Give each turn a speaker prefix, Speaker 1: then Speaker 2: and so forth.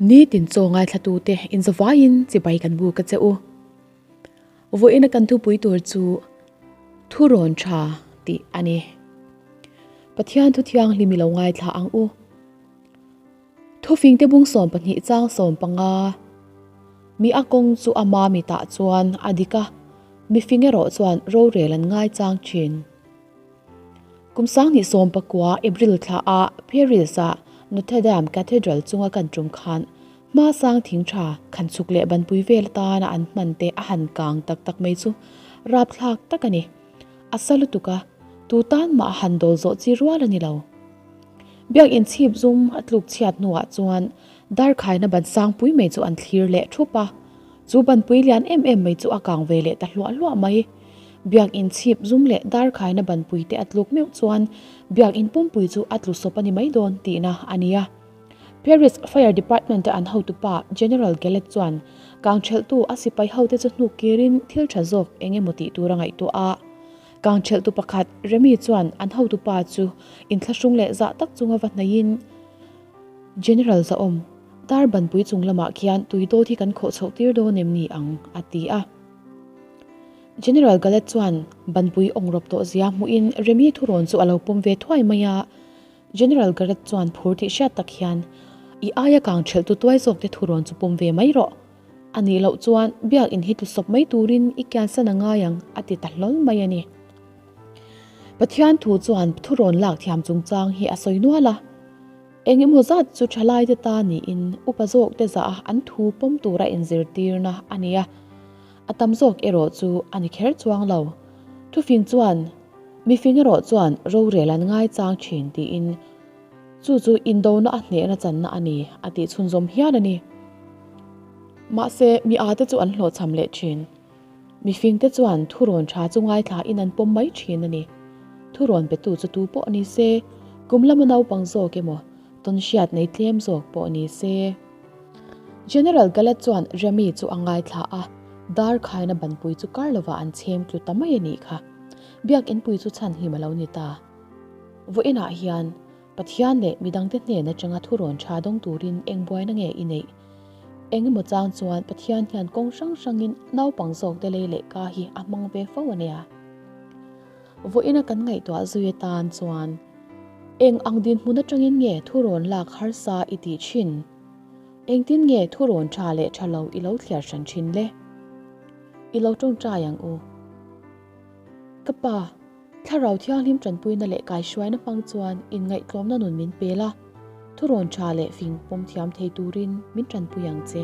Speaker 1: Nitin chaw ngaithlatute inzavaiin chibai kan buk a che u. Vawiina kan thupui tur chu Thurawn Tha tih a ni. Pathian thu thianghlim i lo ngaithla ang u. Thufingte bung 12 chang 15 Mi a kawng chu ama mitah chuan a dik a, mifing erawh chuan rorel an ngaichang thin. Kum 2019 April thla a Paris a Notre Dame Cathedral chunga kan tum khan hma sang thing tha khan chhuk leh banpui vel atana an hman te a han kang tak tak mai chu rapthlak tak a ni. A sa lutuk a, tu tan mah a han dawl zawh chi rual a ni lo. Biak inchhip zum a tluk chhiat hnuah chuan darkhaina ban sangpui mai chu an thlir leh thup a, chu banpui lian em em mai chu a kang ve leh ta hluah hluah mai. Biak inchhip zum leh darkhaina banpui te a tluk meuh chuan biak in pumpui chu a tlu sawp a ni mai dawn tihna a ni a. Paris Fire Department-a an hotupa General Gallet chuan kangthelhtu a sipai hote chu hnuk kirin thil tha zawk eng emaw tih tur a ngaihtuah a. Kangthelhtu pakhat Remy chuan an hotupa chu inthlahrung leh zah tak chunga va hnaihin General Zahawm, dar banpui chung lamah khian tui dawt hi kan khawh chhoh tir dawn em ni ang? a ti a. General Gallet chuan banpui awngrawp tawh zia hmuhin Remy thurawn chu a lo pawm ve thuai mai a. General Garrett chuan phur tih hriat tak hian, I aia kang thelhtu tuai zawk te thurawn chu pawm ve mai rawh. A nih loh chuan biak in hi tlusawp mai turin i kiansan a ngai ang, a ti ta hlawl mai a ni. Pathian thu chuan thurawn lak thiam chungchang hi a sawi nual a. Eng emaw zat chu thalaite ta niin upa zawkte zah a an thu pawm tura inzirtirna a ni a. A tam zawk erawh chu a ni kher chuang lo. Thufing chuan, Mifing erawh chuan rorel an ngaichang thin tiin chu chu indona a hnehna channa a ni a tih chhunzawm hial a ni. Mahse, mi ate chu an hlawhchham leh thin. Mifingte chuan thurawn tha chu ngaithlain an pawm mai thin a ni. Thurawn petu chu tu pawh ni se, kum lama naupang zawk emaw, tawn hriat nei tlem zawk pawh ni se. General Gallet chuan Remy chu a ngaithla a, dar khaina banpui chu kar lovah an chhem tlu ta mai a nih kha. Biak inpui chu chhan him a lo ni ta. Vawiinah hian Pathian leh midangte hnen atanga thurawn tha dawng turin eng buaina nge i neih? Eng emaw chang chuan Pathian hian kawng hrang hrangin naupang zawkte lei leh ka hi a hmang ve fo a nia. Vawiina kan ngaihtuah zui atan chuan eng ang dinhmun atangin nge thurawn lak harsa i tih thin? Engtin nge thurawn tha leh tha lo i lo thliar hran thin le? I lo tawngtai ang u. Ka pa, Thlarau Thianghlim tanpuina leh kaihruaina hmang chuan inngaihtlawmna nun min pel a, thurawn tha leh fing pawm thiam thei turin min tanpui ang che.